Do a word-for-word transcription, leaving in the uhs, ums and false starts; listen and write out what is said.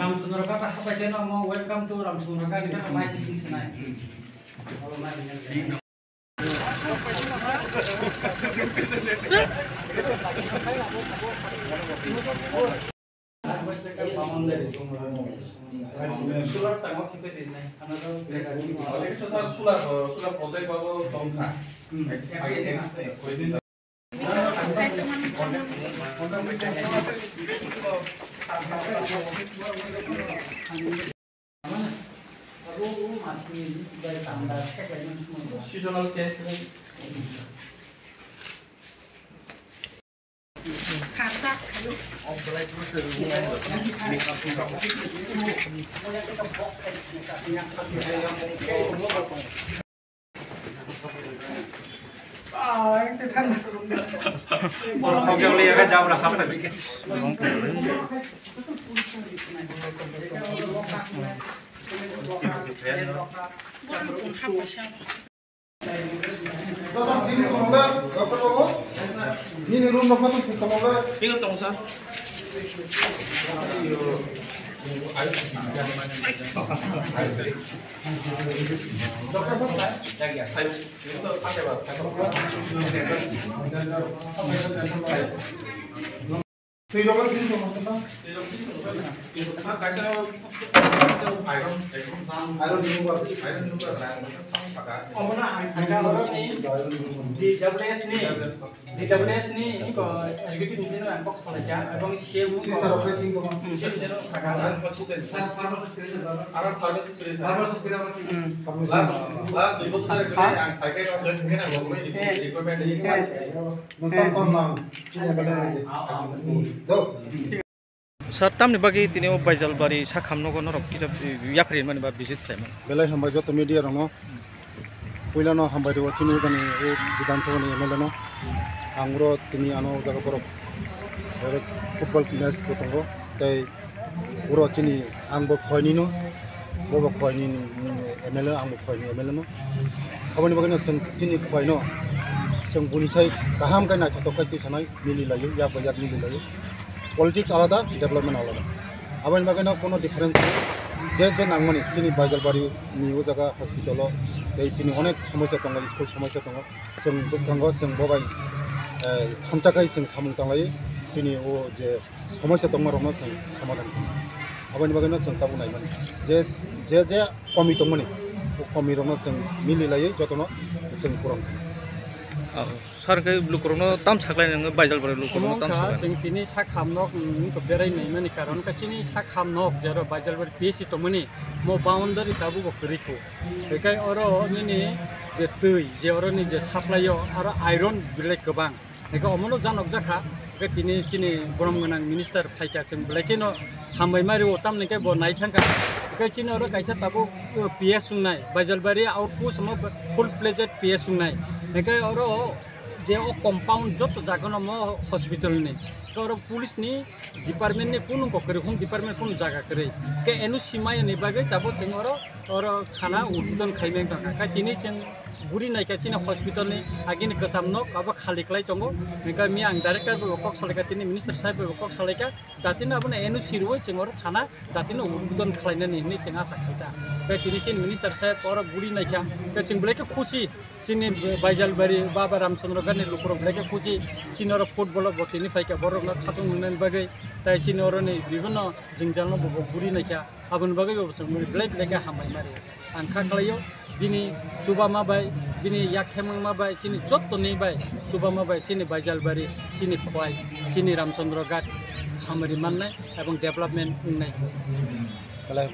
Ramchandra Ghat hapai khe no mo welcome to Ramchandra Ghat ni mai si sing sinai. Seasonal change. Nini room no kosong thik tongma le? Tino tong sir. Twi rok twi rok tong sir. Iron, iron remover. Iron remover. Omono ang sakha oroni D W S ni. D W S ni iko executive engineer ang kok salaikha, ebong C M o si sir, okhai ting tongma. C M engineer sakha. Sir, farmers experience. Around farmers experience. Farmers experience. Hmm. Last, last dui bochor dhori ang thaikai rok join thaikai na, government ni requirement ni. Noktam tong nang, chini M L A ni. Do. Sir, tamni bagwi tini o Baijalbari sakham nogo norok kisa yapri mani ba visit khlai mani? Belai hambai joto media rokno. Puilano hambai rwo chini ujani o Bidhan Sabha ni M L A no. Ang uro tini ano o jaga borok, borok football match bo tongo. Tei uro chini ang bo khoini no, bo bo khoini, mm, M L A, ang bo khoini M L A no. Aboni bagwi no chwng chini khoi no, chwng buni sai kaham khe naithothok khe tisanai mili laio, yak bai yak mili laio. Politics alada, development alada. Aboni bagwi no kono difference. Je je nangmani chini Baijalbari ni o jaga hospital o tei chini onek somosya tongo, school somosya tongo. Chwng bwskango chwng bo bai, eh, thansa khai chwng samung tanglai chini o je somosya tongma rokno chwng somadhan khlai. Aboni bagwi no chwng tabuk naimani je, je, je komi tongmani o komi rokno chwng mili laiwi jotono chwng puron khlai. Oh, sir, khe lukurokno tam saklai nang, Baijalbari lukurokno tam saklai. Chwng tini sakham nok, mm, berai naimani karon khe chini sakham nok jero Baijalbari P S C tongmani mo boundary tabuk bo kwrwi kho. Hikai oro nini je twi, je oro ni je supply o, aro iron belai kwbang. Hikai omono janok jakha. Hikai tini chini borom gwnang minister phaikha, chwng belai kheno hambai mari o, tamni khe bo nai thangkha. Hikai chini oro kaisa tabuk, uh, P S wngnai, Baijalbari outpost omo full fledged P S wngnai. Hikai oro je o compound joto jaga no mo hospital ni. Hikai oro police ni department ni kunu kok kwrwi, home department kunu jaga kwrwi. Khe N O C maya ni bagwi tabuk chwng oro, oro khana udbodon khai meng tongkha. Khe tini chwng buri naikha chini hospital ni agini kwcham nok abo khali kwlai tongo. Hinkhe mi ang director bai bo kok salaikha, tini minister saheb bai bo kok salaikha. Datino abono N O C rwui chwng oro khana datino udbodon khlainani hinwi chwng asa khaikha. Khe tini chini minister saheb oro buri naikha. Khe chwng belai khe khusi. Chini Baijalbari Baba Ramchandra Ghat ni lukurok belai khe khusi, chini oro football o bo tini phaikha, borokno khatung wngnani bagwi, tai chini oroni bibhinno jwngjalno bo, bo guri naikha, aboni bagwi bo chwng belai belai khe hambai mari. Ang kha khlaio, bini chubama bai, bini yak themangma bai, chini jottoni bai chubama bai, chini Baijalbari, chini Khowai, chini Ramchandra Ghat hamari mannai ebong development wngnai. Belai.